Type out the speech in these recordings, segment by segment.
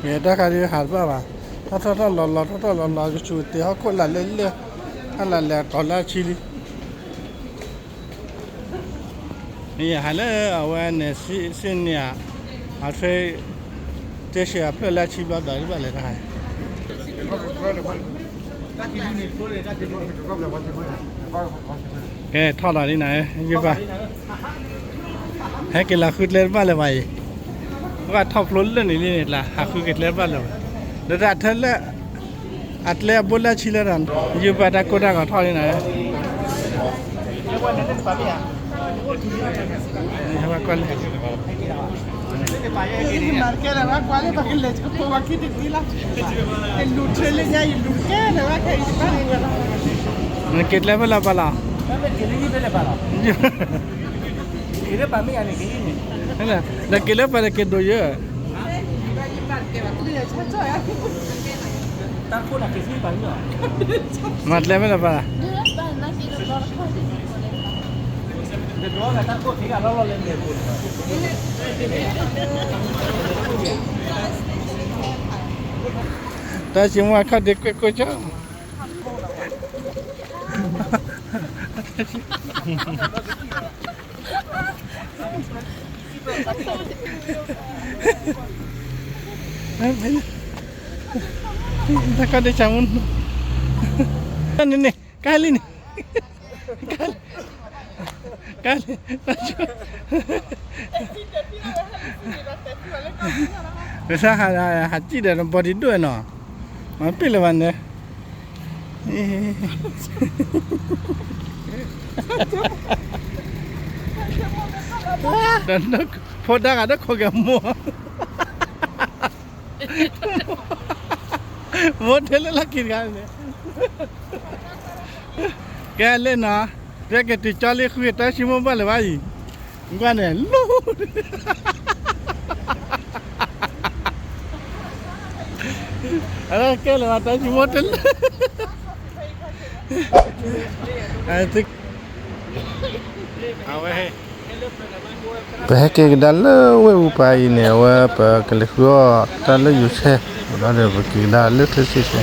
တၢ်ခါဒုးဟးတဘၣ်ဘၣ်, ထီၣ်ထီၣ်ထီၣ်လီၤလီၤ ထီၣ်ထီၣ်လီၤလီၤ ကဆူးတ့ၢ်ဟီၣ်ခိၣ်လၢလဲၣ်လဲၣ်, ဟဲလၢလဲၣ်တီၤလၢအဆံလံ. မ့ၢ်ယဟးလၢအဝဲန့ၣ် စံၣ်န့ၣ်ဧါ, အထွဲ တဲရှဲအဖျၢၣ်လၢအဆံဘျီဒီး တဘၣ်လဲၤတၢ်ခါ ကဲ ထီၣ်လီၤလံနၤ, ယဘၣ် ဟဲက့ၤလီၤဃုကျဲတဘၣ်လၢၤဘၣ်အံၤ, ဘၣ်ထီၣ်ဖျိလၢန့ၣ်လံန့ၣ် ဟးဃုက့ၤကျဲတဘၣ်လၢၤဘၣ်, ဒီးတၢ်ထဲလၢ အကျဲအဘိလၢအဆံလၢဒီး ယဘၣ်တၢ်ကိၢ်တၢ်ဂီၤထီၣ်လံနၤ. နက့ၤကျဲဖဲလဲၣ်ပၢ်လီၤ, နက့ၤလၢပၢ်န့ၣ်က့ၤဒိၣ်ယဲၢ်, မၤကျဲဖဲလဲၣ်ပၢ်လီၤ. တၢ်စံးမူအခီၣ်ဒ့ကွဲၢ်ကိၢ်ကၠီ, တၢ်ခီၣ်ဒ့ဆါမူ, န့ၣ်န့ၣ် ကါလံန့ၣ်, ကါလံ, ကါလံ, ပစၢ်ဟး ဟးစံၣ်ဒီးနဘီဒံးဒိၣ်နီၤ, မၤပ့ၢ်လၢၤဘၣ်န့ၣ်, ဒီးဖိဒါဂၤဒီးခိးက့ၤမိၢ် မိၢ်တဲလၢလီၢ်ခံတဂၤန့ၣ်, ကဲလၢနီၤ, တဲက့ၤတုၤကၠီလံဃုက့ၤတၢ်စံးမိၢ်ဘၣ်လၢၤဘၣ်အံၤ, ကွၢ်န့ၣ် လူၤ အကဲလၢၤဘၣ်တၢ်စံးမိၢ်တလၢ အဝဲ ပဟဲက့ၤကဒါလၢဝ့ၢ်အူပၤအံၤန့ၣ် အဝဲပကလဲၤဃုအီၣ်တၢ်လၢယိၤဆဲ, ဒီးပက့ၤကဒါလၢထၢၣ်စ့ၣ်ဆဲ,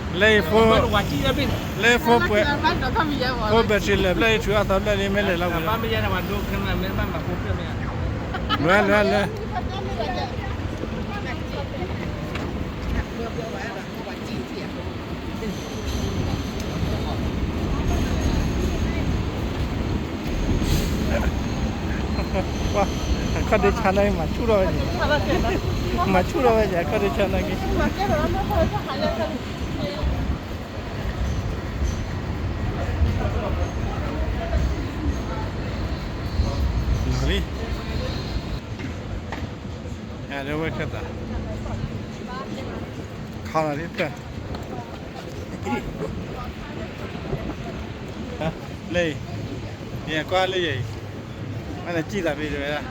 လၢ လၢ phone battery လၢာ်ဖျၢၣ်အံၤ ထုးအသီဖျၢၣ်လံ မ့ၢ်လဲၤလီၤဝဲ, လဲၤလဲၤလဲၤ အခီၣ်ဒ့ဆါန့ၣ် မၤဆူၣ်ထီၣ်ဝဲ, မၤဆူၣ်ထီၣ်ဝဲ အခီၣ်ဒ့ဆါန့ၣ်က့ၤ လီၤလံ, အဝဲခဲသး ခါလီၤလံဖျၢၣ် လၢအံၤ, ယကွၢ်လၢယံၤ, အန့ၣ်စံၣ်သးဖဲတဝဲဒၣ်,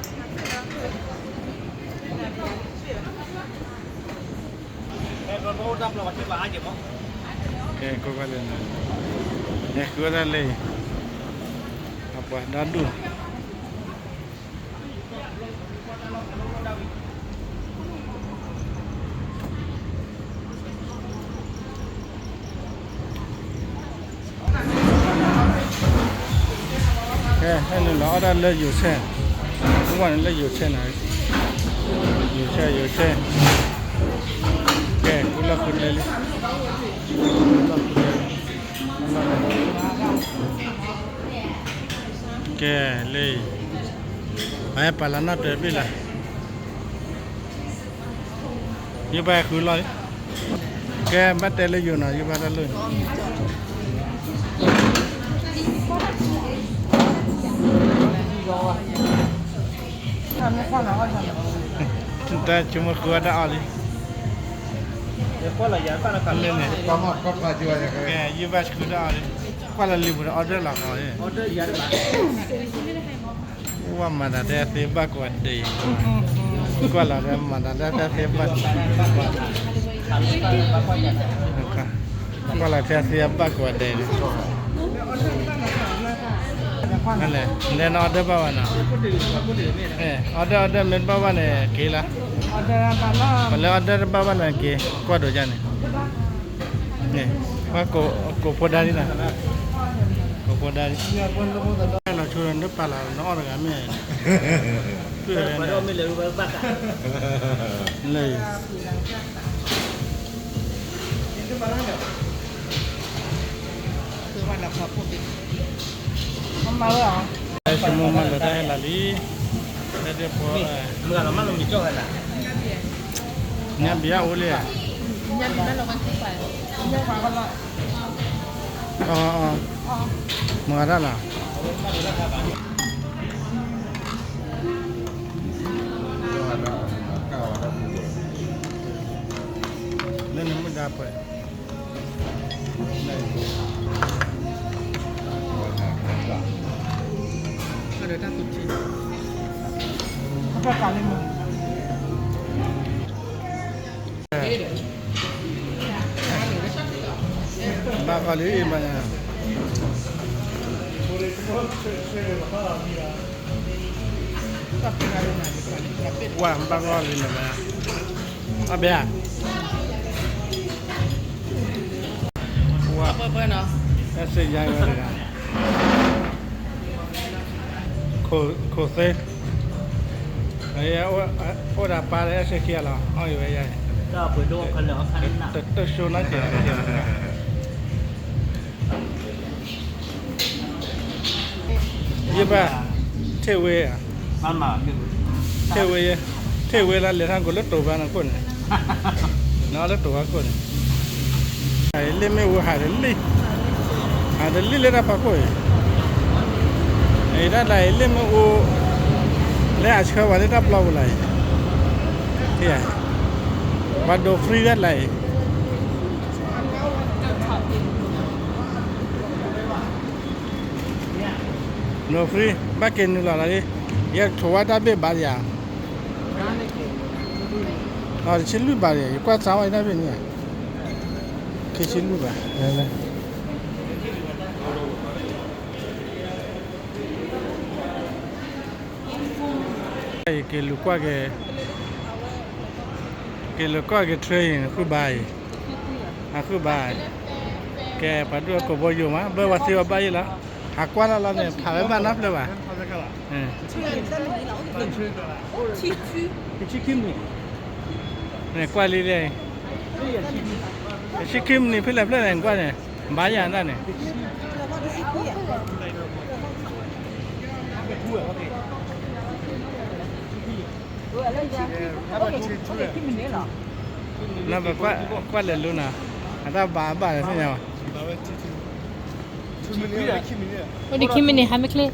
ကဲကွၢ်ကွၢ်လၢ, ယဃုဝဲဒၣ်လၢအံၤ, အပှၤဒါဒူၣ် ကဲ ဟဲနုာ်လီၤအီၣ်တၢ်လၢယိၤဆဲ, ပှၤန့ၣ်လၢယိၤဆဲန့ၣ်, ယိၤဆဲ ယိၤဆဲ, ကဲ ကူလီၢ်ကူလဲလံ, ကဲ လၢ, ပဟဲပာ်လီၤနီၣ်တၢၤဘ့ၣ်လၢ ယဘၣ်ဃုလီၤ, ကဲ ဘၣ်တဲလၢယိၤနီၤ ယဘၣ်တၢ်လၢ, တၢ်ဆိကမိၣ်ဃုအီၣ်တၢ်အီၣ်လံ, လၢန့ၣ်, ကဲ ယဘၣ်ဃုတၢ်အီၣ်လံ, ကွၢ်လၢလံာ်ပူၤဒီး order လီၤဃီ, ဝဲမၤတၢ်တဲသ့ဘၣ်ကိးဂၤဒဲး, ကွၢ်လီၤဒီးမၤတၢ်တဲသ့ဘၣ်, ကွၢ်လီၤတဲသ့ဘၣ်ကိးဂၤဒဲးန့ၣ်, လဲၤန order ဘၣ်ဘၣ်နီၤ, order order မ့ၢ်တဘၣ်ဘၣ်န့ၣ်က့ၤလီၤ, ပှၤလၢ order တဘၣ်ဘၣ်န့ၣ်က့ၤ ကွၢ်ဒိးယါန့ၣ်, ကိးဖိဒါလံနီၤ, ကိးဖိဒါလံ, လီၤဆိဒီးနပာ်လီၤနအီၣ်တဂၤမ့ၢ်, လၢ ဆိကမိၣ်မးလၢတၢ်ဟဲလီၤလံ, တၢ်ဒဲဖိ, ညါဘံၣ်အအိၣ်လံ, မၤတၢ်လီၤ, လၢနမုၢ်ဒါပှဲၤ ဘၣ်ဃီလံမး, ဝဲဘၣ်ဃီလံမး, အဘဲဧါ, ဝဲ, အဲစ့ယါဝဲတဂၤ, ခိၣ်သ့, အိၣ်ဒီးပၢ်လၢအဲစ့ခံဂၤလီၤ အီၣ်အံၤဝဲယါအံၤ, တတိၢ်ဆိနီတစဲး, ယဘၣ်, ထ့ၣ်ဝဲ, ထ့ၣ်ဝဲ, ထ့ၣ်ဝဲလၢလဲၤထါကိးလၢတိၤဘၣ်နခိၣ်န့ၣ်, နလၢတိၤဘၣ်ခိၣ်န့ၣ်, လ့ၣ်မ့ၣ်အူဟးတလံၣ်, ဟးတလံၣ်လၢတၢ်ဖီခိၣ်အံၤ, တၢ်တၢ်အံၤလ့ၣ်မ့ၣ်အူ, လၢအဆှၢဝဲလၢတၢ်ပျီပူၤလီၤအံၤ, ပှၤဒိး free တၢ်တၢ်အံၤ No free ဘၣ်က့ၤနုာ်လီၤလီၤလံ, ယဲထိးဝဲတၢ်ဘ့ၣ်ဘၣ်ယၤ, တဆံလွံၢ်ဘၣ်ယၤ ယကွၢ်စါဝဲတၢ်ဘ့ၣ်န့ၣ်, ခံဆံလွံၢ်ဘၣ်, ယက့ၤလူၤကွၢ်က့ၤ, က့ၤလူၤကွၢ်က့ၤ train အံၤ နဃုဘၣ်အံၤ, အဃုဘၣ်, ကဲ ပှၤဒုးအကိာ်ဘိယိာ်မး ဘၢပှၤသ့ဝဲဘၣ်ယဲလီၤ, ဟးကွၢ်လီၤလီၤန့ၣ် ဖးဝဲဘၣ်နီတဖျၢၣ်ဘၣ်, န့ၣ်ကွၢ်လံလံ, ဆံခံမံးနံးဖဲလဲၣ်ဖျၢၣ်န့ၣ် နကွၢ်န့ၣ်, ဘၣ်ယၤဒၣ်န့ၣ် လၢပကွၢ်လဲၤလူနီၤ, အတၢ်ဘၣ်ဘၣ်လၢသ့ၣ်ညါဘၣ်, အိၣ်ဒံးခံမံးနံး ဟးမ့ၢ်ချ့,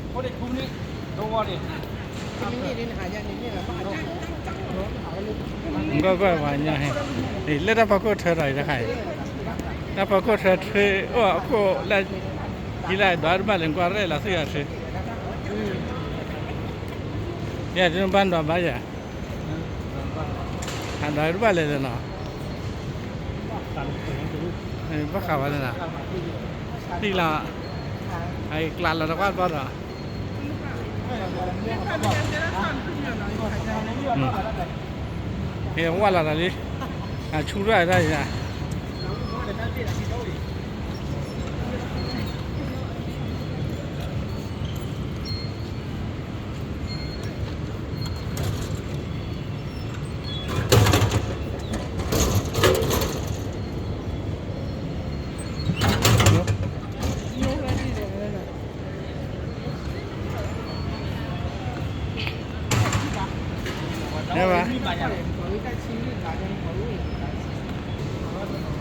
ကွၢ်ကွၢ်ပှၤညီဟဲ, လၢတၢ်ဖီခိၣ်ထၢထီၣ်အံၤတခါအံၤ, တၢ်ဖီခိၣ်ထၢထၢအိၣ်အခိၣ်လၢ, ယံလၢဒွးတဘၣ်လဲၤကွၢ်ရဲၣ်လီၤသ့ၣ်ယၤဆၢ, ယဲဒုးဘၣ်ဒွးဘၣ်ယၤ, အဒွးတဘၣ်လဲၤလီၤနီၤ, ဘၣ်ဃးဝဲလီၤနီၤ, သံလီၤ, အကျးလီၤတကွၢ်ဘျီဒီး ဟဲဝဲလီၤတၢ်လံ, အဆူၣ်ထီၣ်တၢ်အံၤ,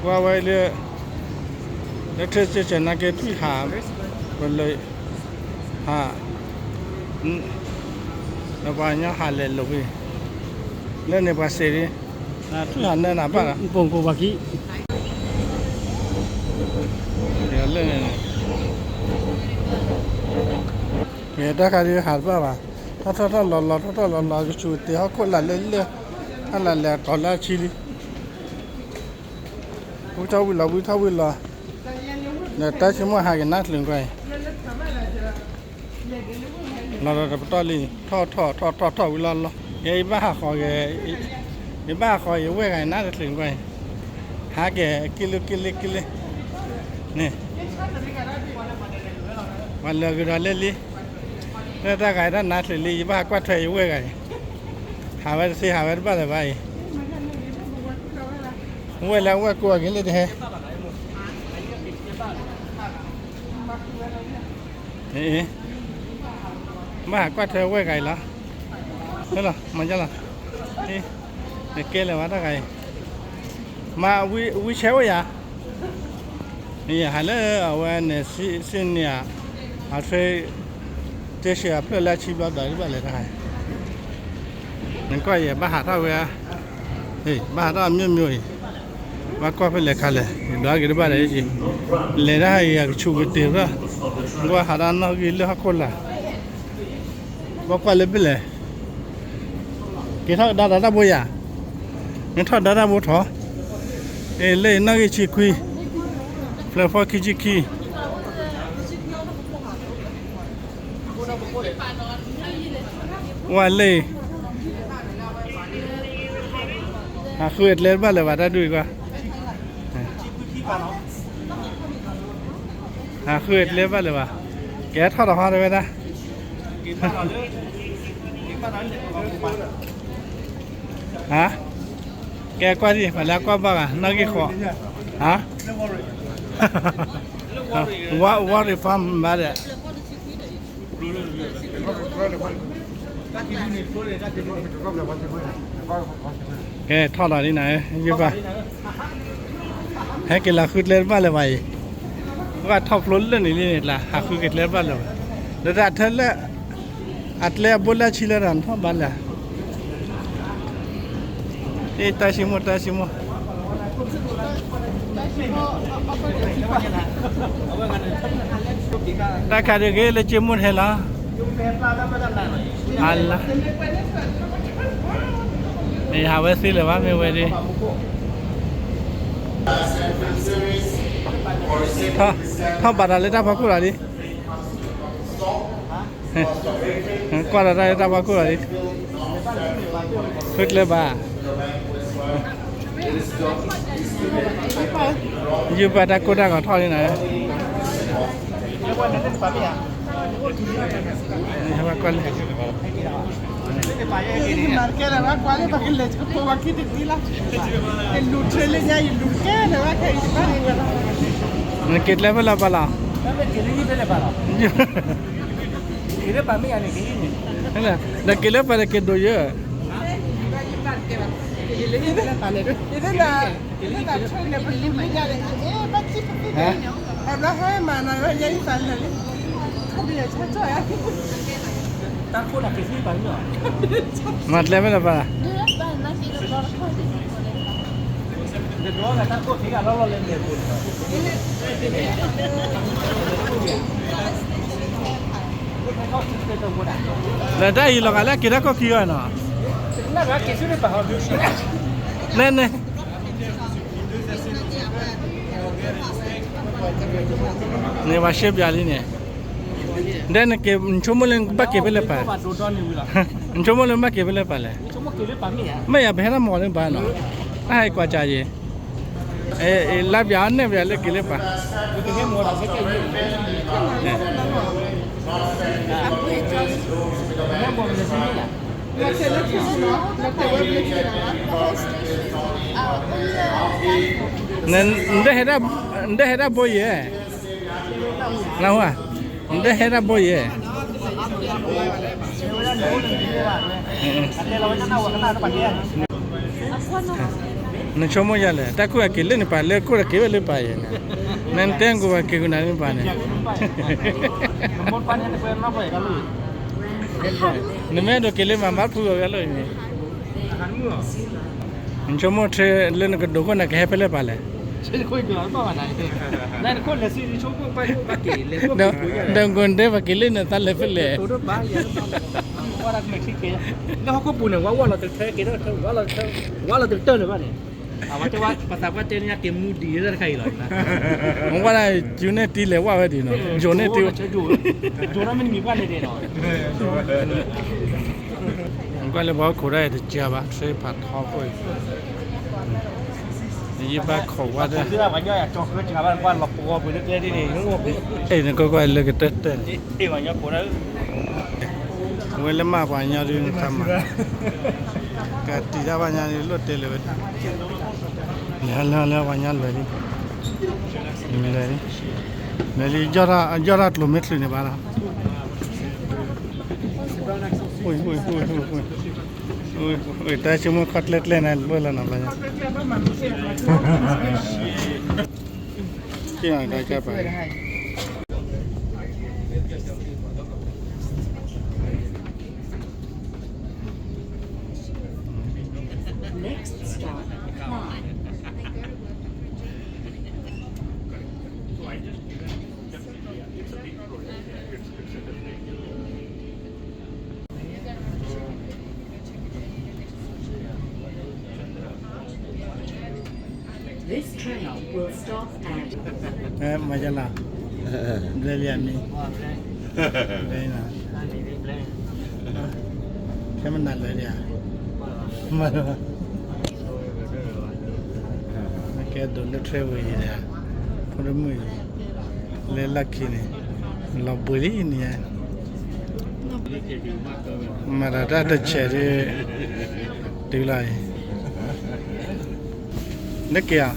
ကွၢ်ဝဲလၢ, လၢထၢၣ်စ့ၢ်ကီးနာ်က့ထွံၣ်ဟး, ပလၢ, ဟး, ဒီးပှၤကညီဟးလဲၤလိာ်ကွံာ်, လၢန့ၣ်ပှၤစံးလံ, ထွံၣ်ဟးနၢနၤဘၣ်လီၤ, ပိာ်ကိးပှၤခံ, လၢန့ၣ်, တၢ်ခါဒုးဟးတဘၣ်ဘၣ်, ထီၣ်ထီၣ်လီၤလီၤ ထီၣ်ထီၣ်လီၤလီၤ ကဆူၣ်တ့ၢ်ဟီၣ်ခိၣ်လၢလၢ, ဟးလၢလဲၤတီၤလၢအဆံလံ, ဝံထီၣ်ဝံလီၤ ဝံထီၣ်ဝံလီၤ, ဒီးတၢ်ဆိကမိၣ်ဟးက့ၤနါချုးကွၢ်အံၤ, လီၤဒီးတပတီၢ်လံ, ထီၣ်ထီၣ်ထီၣ်ထီၣ်ထီၣ်ဝံၤလီၤလီၤ, ယဲယဘၣ်ဟးဃီ, ယဘၣ်ဟးဃီယဝဲၢ်ဂၤနါတချုးကွၢ်, ဟးက့ၤ က့ၤလံက့ၤလံက့ၤလံ, န့ၣ်, ပှၤလၢအဂုၤဒီးလဲၣ်လံ, လၢတၢ်ဂၤတၢ်နါချုးလံ ယဘၣ်ဟးကွၢ်ထွဲယဝဲၢ်ဂၤအံၤ, ဟးဝဲတသ့ ဟးဝဲတဘၣ်လၢၤဘၣ်အံၤ, ဝဲၢ်လၢအဝဲၢ်ကိးအဂ့ၤလၢတဟဲ အ့, ဘၣ်ဟးကွၢ်ထွဲဝဲၢ်ဂၤအံၤလီၤ, လီၤ မၤလီၤ, တကဲလၢၤဘၣ်တၢ်ဂၤအံၤ, မၤဝံၤဆဲးအိၣ်ယၤ, ဟးလၢအဝဲန့ၣ် စံၣ်န့ၣ်ဧါ, အထွဲ, တ့ၢ်ဆံးအဖျၢၣ်လၢအဆံဘျီဒီးတဘၣ်လဲၤတၢ်ဂၤ နကွၢ်ယဲ ဘၣ်ဟးထီၣ်ဝဲ, ဘၣ်ဟးထီၣ်အမျိုးမျိုးအံၤ, ဘၣ်ကွၢ်ဖဲလဲၣ်ခါလဲၣ်, ယဒွးက့ၤတဘၣ်လဲၣ်, လဲၤဒၣ်ယကဆူးကတ့ၢ်ဘၣ်, ကွၢ်ဟးထီၣ်နီၣ်ဂံၢ်လၢဟီၣ်ခိၣ်လာ်, ဘၣ်ကွၢ်လၢဖဲလဲၣ်, က့ၤထီၣ်ဒါတၢ်ဘိယၤ, နထီၣ်ဒါတၢ်ဘိထီၣ်, အ့ၣ် လၢနီၣ်ဂံၢ်ဆံခွံ, ဖျၢၣ်ဖီခံဆံခံ ဝဲလၢ ဟးဃုအကျဲတဘၣ်လၢၤဘၣ် တၢ်ဒုးကွၢ်, ဟးဃုအကျဲတဘၣ်လၢၤဘၣ်, ကဲထီၣ်တဟီတဝဲဒၣ်, ဟါ, ကဲကွၢ်ဒံး ပှၤလၢကွၢ်ဘၣ်ဂၤ နီၣ်ဂံၢ်ဃိး, ဟါ, what, what if I'm mad at ကဲထီၣ်လီၤလံနၤ, ယဘၣ်, ဟဲက့ၤလီၤဃုကျဲတဘၣ်လၢၤဘၣ်အံၤ, ဘၣ်ထီၣ်ဖျိလၢန့ၣ်လံန့ၣ် လၢဟးဃုက့ၤကျဲတဘၣ်လၢၤဘၣ်, လၢတၢ်ထဲလၢ အကျဲအဘိလၢအဆံလၢတၢ်ထီၣ်ဘၣ်လၢၤ, အ့ၣ် တၢ်စံမိၣ် တၢ်စံမိၣ် တၢ်ခါဒုးက့ၤလၢက့မိၢ်ထဲလီၤ, အလါ, မ့ၢ်ဟးဝဲသ့လၢၤဘၣ် မ့ၢ်ဝဲဒၣ်, ထီၣ်ဘၣ်တၢ်လၢတၢ်ဖီခိၣ်လီၤလံ. ကွၢ်ဒီးတၢ်လၢတၢ်ဖီခိၣ်လီၤလံ, ဃုကျဲဘၣ်, ယုၢ်ဘၣ်တၢ်ကိၢ်တၢ်ဂီၤထီၣ်လံနၤ, ကွၢ်လၢ နက့ၤကျဲဖဲလဲၣ်ပၢ်လီၤ, နက့ၤလၢပၢ်လၢက့ၤဒိးယဲၢ်, နက့ၤလၢပၢ်လၢက့ၤဒိးယဲၢ်, မၤကျဲဖဲလဲၣ်ပၢ်လီၤ, လၢတၢ်အံၤလီၤဂာ်လၢက့ၤတၢ်ခိၣ်ခံဂၤနီၤ, နဲနဲ န့ၣ်ပှၤရှဲပၠးလံန့ၣ်, ဒ်နက့ၤ နဆိကမိၣ်လၢနဘၣ်က့ၤဖဲလဲၣ်ပၢ်, နဆိကမိၣ်လၢနဘၣ်က့ၤဖဲလဲၣ်ပၢ်လဲၣ်, မ့ၢ်ယၤပဟဲတၢ်မၤလၢနပၢ်နီၤ, တၢ်ဟဲကွၢ်ကၢ်ယဲၢ်, လါပၠးအီၤနဲၣ်ပၠးလၢက့ၤလၢပၢ် နဒၣ်ဟဲဒၣ်ဘိယဲၢ်, နဟူဧါ, နဒၣ်ဟဲဒၣ်ဘိယဲၢ်, နဆိကမိၣ်ယၤလဲၣ်, တၢ်ခိၣ်အက့ၤလၢနပၢ် လၢခိၣ်တက့ၤဝဲလၢပၢ်ယဲၢ်န့ၣ်, နတဲနကိးဝဲက့ၤကနၤလၢနပၢ်န့ၣ်, နမ့ၢ်အဲၣ်ဒိးက့ၤလၢမၤဘၣ်ဖုဂီၤဝဲလီၤန့ၣ်, နဆိကမိၣ်ထဲလၢနကဒိးခိၣ်နၤကဟဲဖဲလဲၣ်ပၢ်လဲၣ်, ဒီးကိးဒဲးပှၤက့ၤလၢနသးလဲၤဖဲလဲၣ်, လၢဟီၣ်ခိၣ်ပူၤန့ၣ် ဝဲဝဲလီၤတထၢ က့ၤထီၣ်ထၢ ဝဲလီၤတထၢ ဝဲလီၤတထၢလၢၤဘၣ်န့ၣ်, အဝဲတဲဝဲ ပသးကွၢ်တဲန့ၣ် က့ၤမူဒံးလၢတခါအံၤလီၤ. မ့ၢ်ဝဲဒၣ် ယူၤန့ၢ်တံလဲၤဝဲဒၣ်ဒံးနီၤ, ယိၤန့ၢ်တံ, ယိၤန့ၢ်မ့ၢ်နံၤပှၢ်န့ၣ်ဒံးနီၤ, မ့ၢ်ကွၢ်လၢပှၤဟီၣ်ခိၣ်ဒၣ်အံၤတစှၤဘၣ် ထရ့ဖးထီခိၣ်အံၤ, ယဘၣ်ခိးဝဲဒၣ်, အဲၣ်နကွၢ်ကွၢ်လၢကတၢၢ်တၢၢ်န့ၣ် ဝဲလၢမၢ်ပှၤညီဒုးနခါမး, ကတံၤတၢ်ဘၣ်ညါဒုးလိၣ်တဲလၢၤဝဲဒၣ်, လၢလၢလၢပှၤညီလဲၤလံ, လဲၤလံ, လဲၤလံ, ယီၢ်ထီၣ်ကျိၤမ့ၢ်ချုးန့ၣ်ဘၣ်လီၤ, တၢ်ဆိကမိၣ်ခီၣ်ကျဲကျဲန့ၣ် လိၣ်လီၤနီၤဘၣ်ညါ Next stop, Clyde. This train will stop at မၤယလီၤ, ဘျဲလံဧါမံၤ, ဘျဲလံနီၤ, ခဲမနၤလဲၤဒံးဧါ, မၤလီၤ, ကဲဒိးလၢ train ဝံၤန့ၣ်, ဖိဒိၣ်မုၣ်အံၤ, လၢလီၢ်ခံန့ၣ်, လီၤဘှံးလံန့ၣ်, မၤဒီးတၢ်တဆဲးဒုး, တုၤလီၤအံၤ, နက့ၤဧါ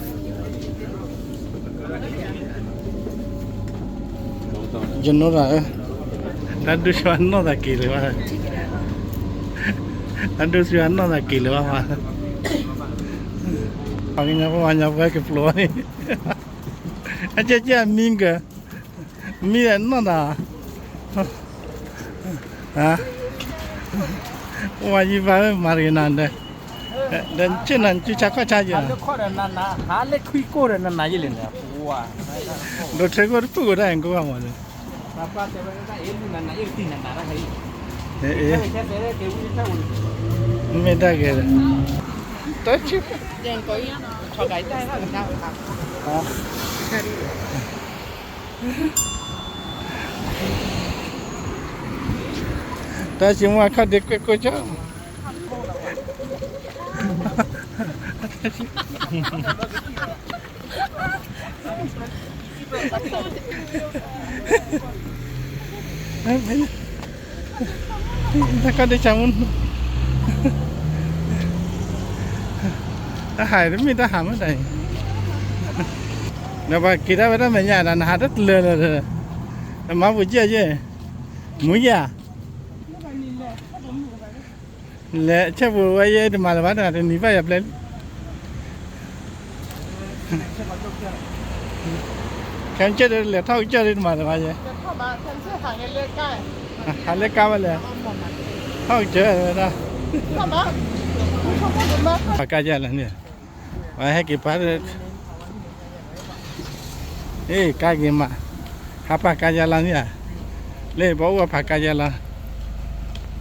ယနိဒၣ်ဧၢ, တၢ်ဒိၣ်ဆူအနီၢ်သးက့ၤလၢၤဘၣ်, တၢ်ဒိၣ်ဆူအနီၢ်သးက့ၤလၢၤဘၣ်, ပှၤကညီဖိပှၤကညီဖိကဖျိန့ၣ်, အကဲကဲအမံက, မံဒီးနီၢ်သး, ပှၤယံၤဘၣ်မၤတဂ့ၤနၤဒီး, ဒီးဆ့ၣ်နီၤစုဆါခီၣ်ဆါယဲ, ဟးလၢခွံကိၢ်ဒီးနနၤယဲလဲၣ်န့ၣ်, ဒိးထၢခိၣ်တဖုၣ်ကိးတၢ်အံၤကိးဂၤမးန့ၣ်, မ့ၢ်တၢ်ဂ့ၤဒီး, တၢ်ဆံ, တၢ်ဆံမ့ၢ်အခီၣ်ဒ့ကွဲၢ်ကိၢ်ကၠီ တၢ်ခီၣ်ဒ့ဆါမူ, တၢ်ဟးတမ့ၢ်တၢ်ဟးမ့ၢ်တၢ်အံၤ, ဒီးပှၤက့ၤတၢ်ဝဲတၢ်မဲာ်ညါဒီး နဟးတတလၢလၢ, နမၤပူၤကဲယဲ, မူယဲ, လဲၤဆဲးပူၤဝဲယဲတမၤလၢၤဘၣ်တဂၤ တနံၤဘၣ်ယၤပျဲလံ, ခဲမုၢ်ဆ့ၣ်ဒီးလဲၤထီၣ်ကစၢၢ်ဒ်တမၤလၢၤဘၣ်ယဲ, ဟးလၢကါဝဲလဲၣ်, ထီၣ်ကစၢၢ်ဝဲဒၣ်, ပှၤကါယဲလၢန့ၣ်, ပှၤဟဲက့ၤပှၤ အ့ၣ် ကါက့ၤမး, ဟးပာ်ကါယါလီၤန့ၣ်ဧါ, လၢပှၤအိၣ်ဝဲဖးကါယါလီ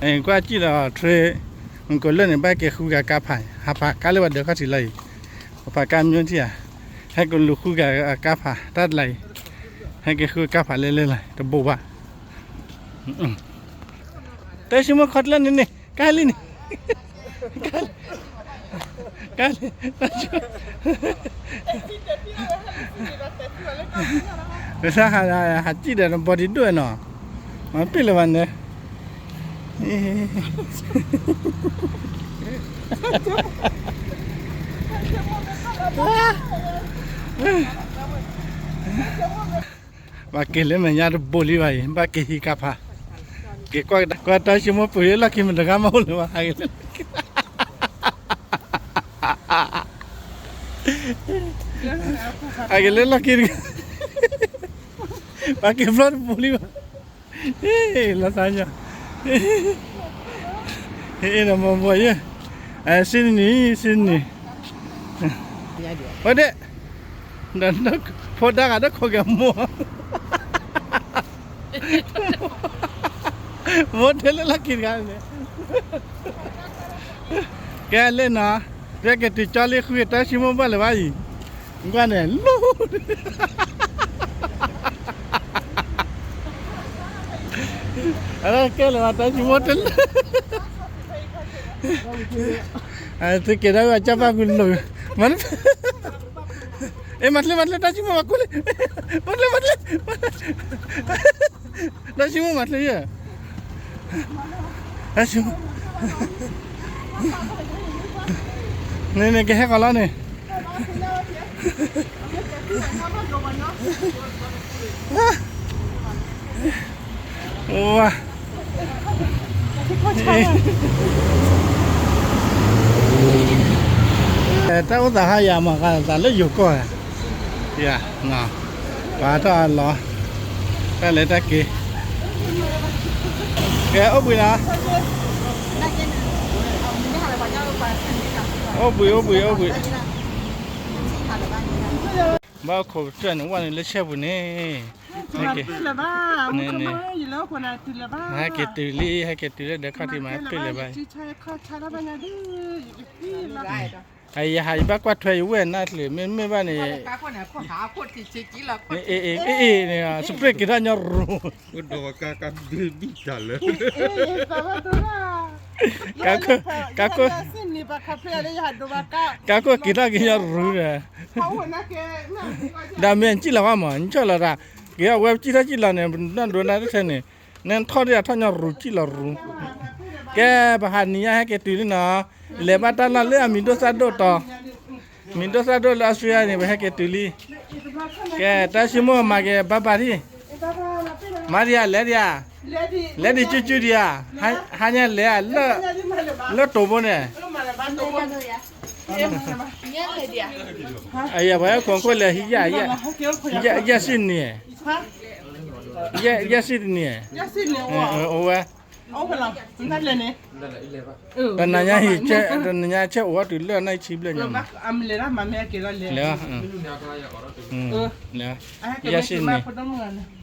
ၤ, ကွၢ်စံၣ်ဒီး train, မုၢ်ကီၤလၢၢ်န့ၣ် ဘၣ်က့ၤဃုဂၤကါဖး, ဟးဖးကါလၢပှၤဒၢးခီၣ်ထံးလီၤအံၤ, ပှၤဖးကါမၠိထံၣ်ဧါ, ဟဲကလူၤဃုဂၤကါဖး တၢ်တလးအံၤ, ဟဲက့ၤဃုကါဖးလဲလဲလီၤ တဘိးဘၣ် တၢ်ဆိကမိၣ်ခီတလၢန့ၣ်န့ၣ် ကါလံန့ၣ်, ကါလံ, ကါလံ, ဟးစံၣ်ဒီးနဘီဒံးဒိၣ်နီၤ, မၤပ့ၢ်လၢၤဘၣ်န့ၣ်, ဘၣ်က့ၤလၢမဲာ်ညါတဘိးလံဘၣ်အံၤ ဘၣ်က့ၤဟံးကါဖး, က့ၤကွၢ်ကွၢ်တၢ်ဆိကမိၣ်ပှ့ၤလၢလီၢ်ခံမတဂၤမးအိၣ်လၢၤဘၣ် ဟးက့ၤလၢ ဟးက့ၤလၢလီၢ်ခံတဂၤ, ဘၣ်က့ၤဖျီတဘိးလံဘၣ်, လီၤသးညီ, အ့ၣ် နမၤဘီယဲ, စံနံၤ စံနံၤ, ဝဲဒၣ်, ဒီးဖိဒါဂၤဒီးခိးက့ၤမိၢ် မိၢ်တဲလၢလီၢ်ခံတဂၤန့ၣ်, ကဲလၢနီၤ, တ ကဲက့ၤတုၤကၠီလ့ၣ်ဃု တၢ်ဆိကမိၣ်ဘၣ်လၢၤဘၣ်အံၤ, ကွၢ်န့ၣ် လိၣ် အကဲလၢၤဘၣ် တၢ်ဆိကမိၣ်တလၢ, သုက့ၤဒၣ်ဝဲကၢ်ဘၣ်ကွံာ်လိၣ်, မၤ, အဲ မၤချ့ မၤချ့ တၢ်ဆိကမိၣ်မၤကိၣ်လံ, မၤချ့ မၤချ့ တၢ်ဆိကမိၣ်မၤချ့ယဲၢ်, တၢ်ဆိကမိၣ်, န့ၣ်န့ၣ် ကဟဲကီးလီၤန့ၣ်, ဝါ တၢ်အိၣ်သးဟါယၤမး သးလၢယိၤကီၢ်ဧါ, ယၤ, ပှၤထီၣ်အလီၤ, တၢ်လဲၤတၢ်က့ၤ, ကဲ အိၣ်ဘှံးလီၤ, အိၣ်ဘှံး အိၣ်ဘှံး အိၣ်ဘှံး, ဘၣ်ခိးပတြၢၢ်န့ၣ် ဝဲန့ၣ်လၢဆဲပူၤန့ၣ်, မၤတလၢၤဘၣ်, ဟဲက့ၤတုၤလံ ဟဲက့ၤတုၤလၢဒီးခီၣ်ထံးမၤတလၢၤဘၣ်, အယဟးယဘၣ်ကွၢ်ထွဲယဝဲၢ်နၢ်ချၢ မ့မ့ၢ်ဘၣ်န့ၣ်, အ့ၣ် အ့ၣ် န့ၣ် စပရ့ၣ်က့ၤထီၣ်ညီရူၤ, က, ကးခိၣ်က့ၤထီၣ်က့ၤညီရူၤဒီး, ဒီးမ့ၢ်စံၣ်လီၤဘၣ်မး နဆၢၣ်လီၤတၢ်, က့ၤထီၣ်ဝဲစံၣ်ထီၣ်စံၣ်လီၤန့ၣ် နၢ်ဒိနၢ်တထဲန့ၣ်, နထီၣ်ဒၣ်ထီၣ်ညီရူၤစံၣ်လီၤရူၤ, ကဲ ပဟးနံၤညါဟဲက့ၤတုၤလံနီၤ, လဲၤဘၣ်တၢ်လီၢ်လၢအမံၤဒိၣ်သၣ်ဒိၣ်တီၤ, မံၤဒိၣ်သၣ်ဒိၣ်လၢအီစထြ့လယါန့ၣ် ပဟဲက့ၤတုၤလံ, ကဲ တၢ်ဆိကမိၣ်မၤက့ၤဘၣ်ဘၣ်ထံၣ်, မၤဒံးဧါ လဲၤဒံးဧါ, လဲၤဒံးကၠူကၠူဒံးဧါ, ဟါညါလဲၤဧါ, လၢတိၤဘိန့ၣ်, အယၤပှၤဟဲခိးခိၣ်လဲၤဟံးယၣ်, ယၣ်စံၣ်န့ၣ်, ယၣ်စံၣ်တန့ၣ်, အိၣ်ဝဲ, တနၤညါဟံၣ်, တနၤညါဆဲးအိၣ်ဝဲတုၤလၢနံၣ်ဆံဘျဲၣ်ညါမး, လဲၤ, လဲၤ, ယၣ်စံၣ်န့ၣ်,